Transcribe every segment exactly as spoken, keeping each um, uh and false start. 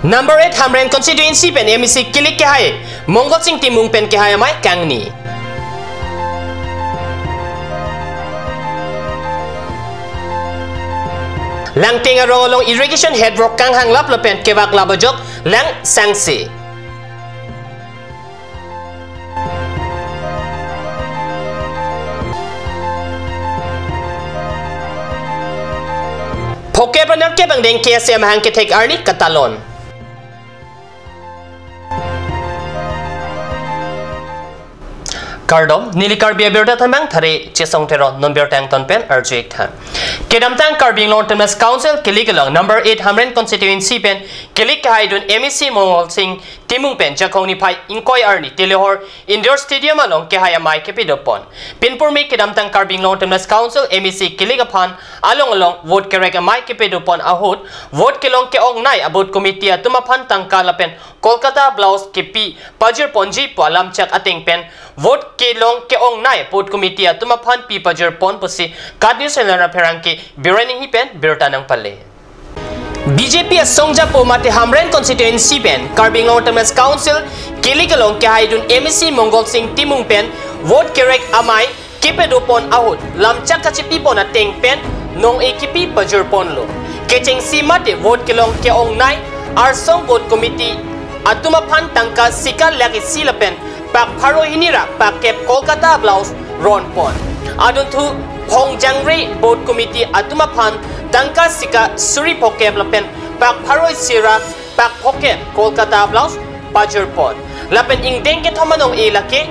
Number eight Hamren constituency pen M A C kilik kehai, Mongol Sing Timung pen kehai amei kangni. Langteng arong along irrigation headwork kanghang lap lapen kevak lap ajok lang sangse. Phokep ra nerkep angdeng K S A mahang kethek arni katalon. Kardom, neli Karbi abirta thanbang thare Chesong Teron, non birta angton pen arju ik tha. Kedamtang Karbi Anglong Autonomous Council kilik along number eight Hamren constituency pen kilik kehaidun M A C Mongol Sing Timung pen Jakhong niphai ingkoi arni Telehor Indoor Stadium along kehai amei kepadopon. Pinpur me kedamtang Karbi Anglong Autonomous Council M A C kilik aphan along along vote kerek amei kepadopon ahut vote kelong ke-ongnei a-booth committee atum aphan tangka lapen Kolkata blouse kepi pajirponji pu alamchak ateng pen vote kelong ke-ongnei booth committee atum aphan pi pajirpon pusi KAT News Channel apherangke Biren Enghi pen birta nangpale. B J P asong japo mate Hamren constituency pen Karbi Anglong Autonomous Council kilik along kehaidun M A C Mongol Sing Timung pen vote kerek amei kepadopon ahut lamchak kachipipon ateng pen nong-e kepi pajirponlo. Kechengsi mate vote kelong ke-ongnei arsong booth committee atum aphan tangka sika lakh isi lapen pak pharo hini ra pak kep Kolkata blouse ronpon. Adunthu phongjangre booth committee atum aphan tangka sika suri phokep lapen pak pharo isi ra pak phokep Kolkata blouse pajirpon. Lapen ingdeng kethom anong-e lake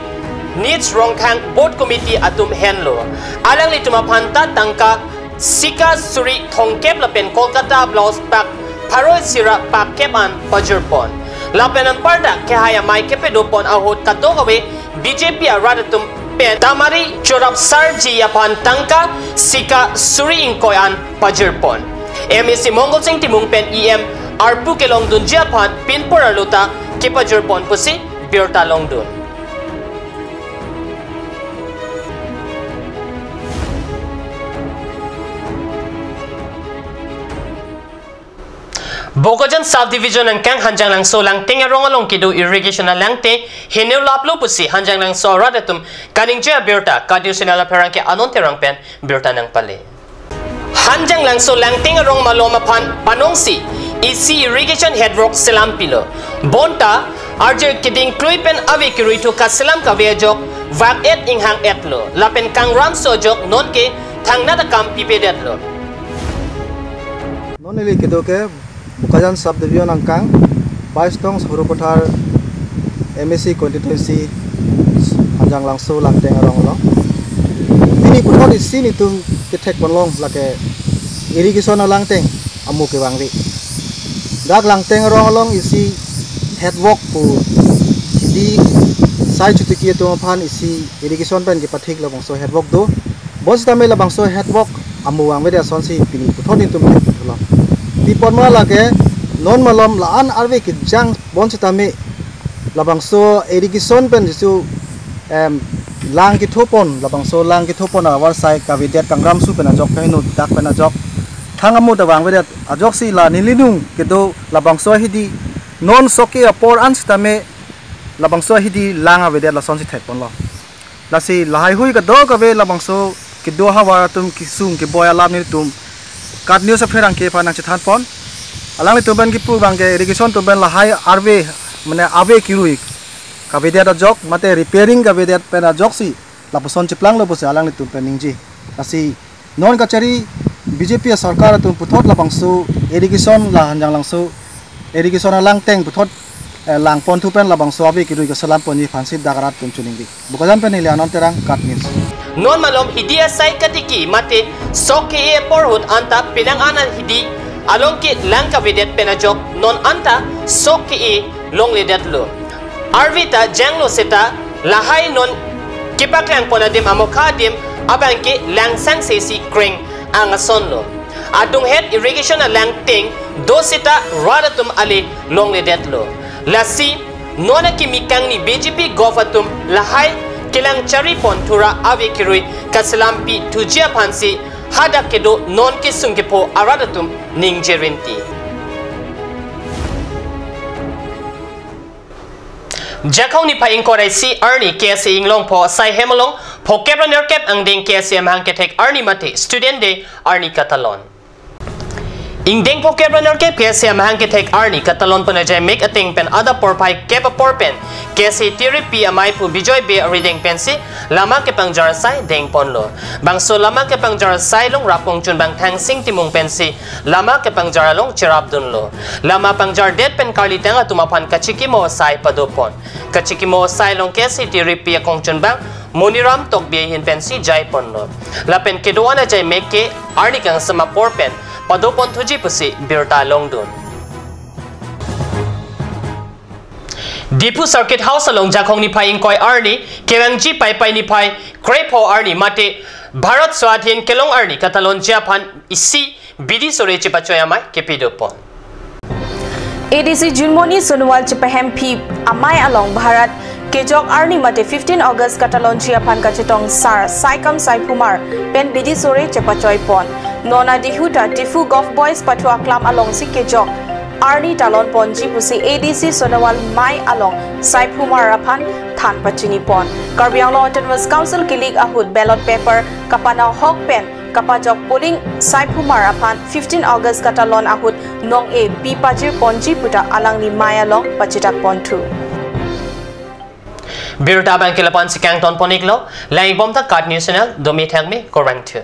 Nij Rongkhang booth committee atum henlo. Alanglitum aphan ta tangka sika suri thomkep lapen Kolkata blouse pak pharo isi ra pak kep an pajirpon. Lapen anparta kehai amei kepadopon ahut kadokave B J P arat atum pen Tamari Chorap Sarji aphan tangka sika suri ingkoi an pajirpon. M A C Mongol Sing Timung pen E M arpu kelongdunji aphan pinpur arlo ta kepajirpon pusi birta longdun. Bokajan Sub Division angkang Hanjanglangso Langteng arong along kedo irrigation alangte heneu laplo pusi Hanjanglangso arat atum kaningje abirta KAT News Channel apherangke Anon Terang pen birta nangpale. Hanjanglangso Langteng arong malom aphan panongsi isi irrigation headwork selampilo. Bonta arje keding klui pen ave kerui thu kaselam kave ajok vak-et inghang-etlo. Lapen kangramso ajok nonke thangnat akam pipedetlo. Non neli kedo ke Bokajan Sub Division angkang, Baistong Sarupathar M A C constituency, Hanjanglangso Langteng arong along. Pini puthot isi netum kethekponlong lake irrigation alangteng amu kevangve. Dak Langteng arong along isi headwork pu hidi sai chutiki atum aphan isi irrigation pen kepathik labangso headwork do. Bonsitame labangso headwork amu vangvedet asonsi pini puthot netum thekponlong. Pipotma lake non malom la-an arve kejang bonsitame labangso irrigation pen jisu, em, lang kethopon, labangso lang kethopon avarsai kavedet kangramso pen ajok kaheno dak pen ajok thang amu ta vangvedet ajoksi la nelining kedo labangso ahidi non sok ke apor an sitame labangso ahidi lang avedet lasonsi thekponlong. Lasi lahaihui kadokave labangso kedo havar atum kesung keboi alam netum KAT News apherangke aphan nangchethanpon. Alanglitum pen kipu abangke irrigation atum pen lahai arve, mane ave kerui kavedet ajok mate repairing kavedet pen ajoksi lapuson cheplanglo pusi alanglitum pen ningje. Lasi non kachari B J P asorkar atum puthot labangso irrigation la Hanjanglangso irrigation alangteng puthot, eh, langponthu pen labangso ave kerui kaselamponji aphansi dak arat atum choningri. Bokajan pen neli Anon Terang, KAT News. Non malom hidi asai katiki mate sok ke-e apor ahut anta penang an an hidi along ke lang kavedet pen ajok non anta sok ke-e longledetlo. Arve ta janglo seta lahai non kepaklangpon adim amokha adim abangke lang sangse si kreng ang asonlo. Adunghet irrigation alangteng do seta rat atum ale longledetlo. Lasi non akimi kangni B J P gov atum lahai kelang charipon thura ave kerui kaselampi thuji aphansi hadak kedo non kesung kepho arat atum ningje rinti. Jakhong niphai ingkoi ra isi arni K S A Inglongpho asai hem along phokep ra nerkep angdeng K S A amahang kethek arni mate Student Day arni katalon. Ingdeng phokep ra nerkep K S A amahang kethek arni katalon pon ajai mek ateng pen adap porphai kep apor pen K S A tiripi amei pu Bijoy Bey arideng pensi lama kepangjar asai dengponlo. Bangso lama kepangjar asai along rap kongchunbang Thangsing Timung pensi lama kepangjar along cherapdunlo. Lama pangjardet pen karlitang atum aphan kachikimo asai padopon. Kachikimo asai along K S A tiripi akongchunbang Moniram Tokbi ahin pensi jaiponlo. Lapen kedo-an ajai mek ke arni kangsam apor pen padoponthuji pusi birta longdun. Diphu Circuit House along Jakhong niphai ingkoi arni, kevangji Paipai niphai krepho arni mate Bharat Swadhin kelong arni katalonji aphan isi bidi sore chepachoi amei kepidopon. A D C Junmoni Sonowal chepahemphi amei along Bharat kejok arni mate fifteen August katalonji aphan kachetong sar Saikam Saiphumar pen bidi sore chepachoipon. Non adihuta Diphu Golf Boys pathu aklam alongsi kejok arni talonponji pusi A D C Sonowal mei along Saiphumar aphan than pachinipon. Karbi Anglong Autonomous Council kilik ahut ballot paper kapanahok pen kapajok polling Saiphumar aphan fifteen August katalon ahut nong-e bi pajirponji puta alangli mei along pachitakponthu. Birta abang ke lapu-ansi kangtonpon-iklo, langbomta KAT News Channel, domi thangmi, kurvangthu.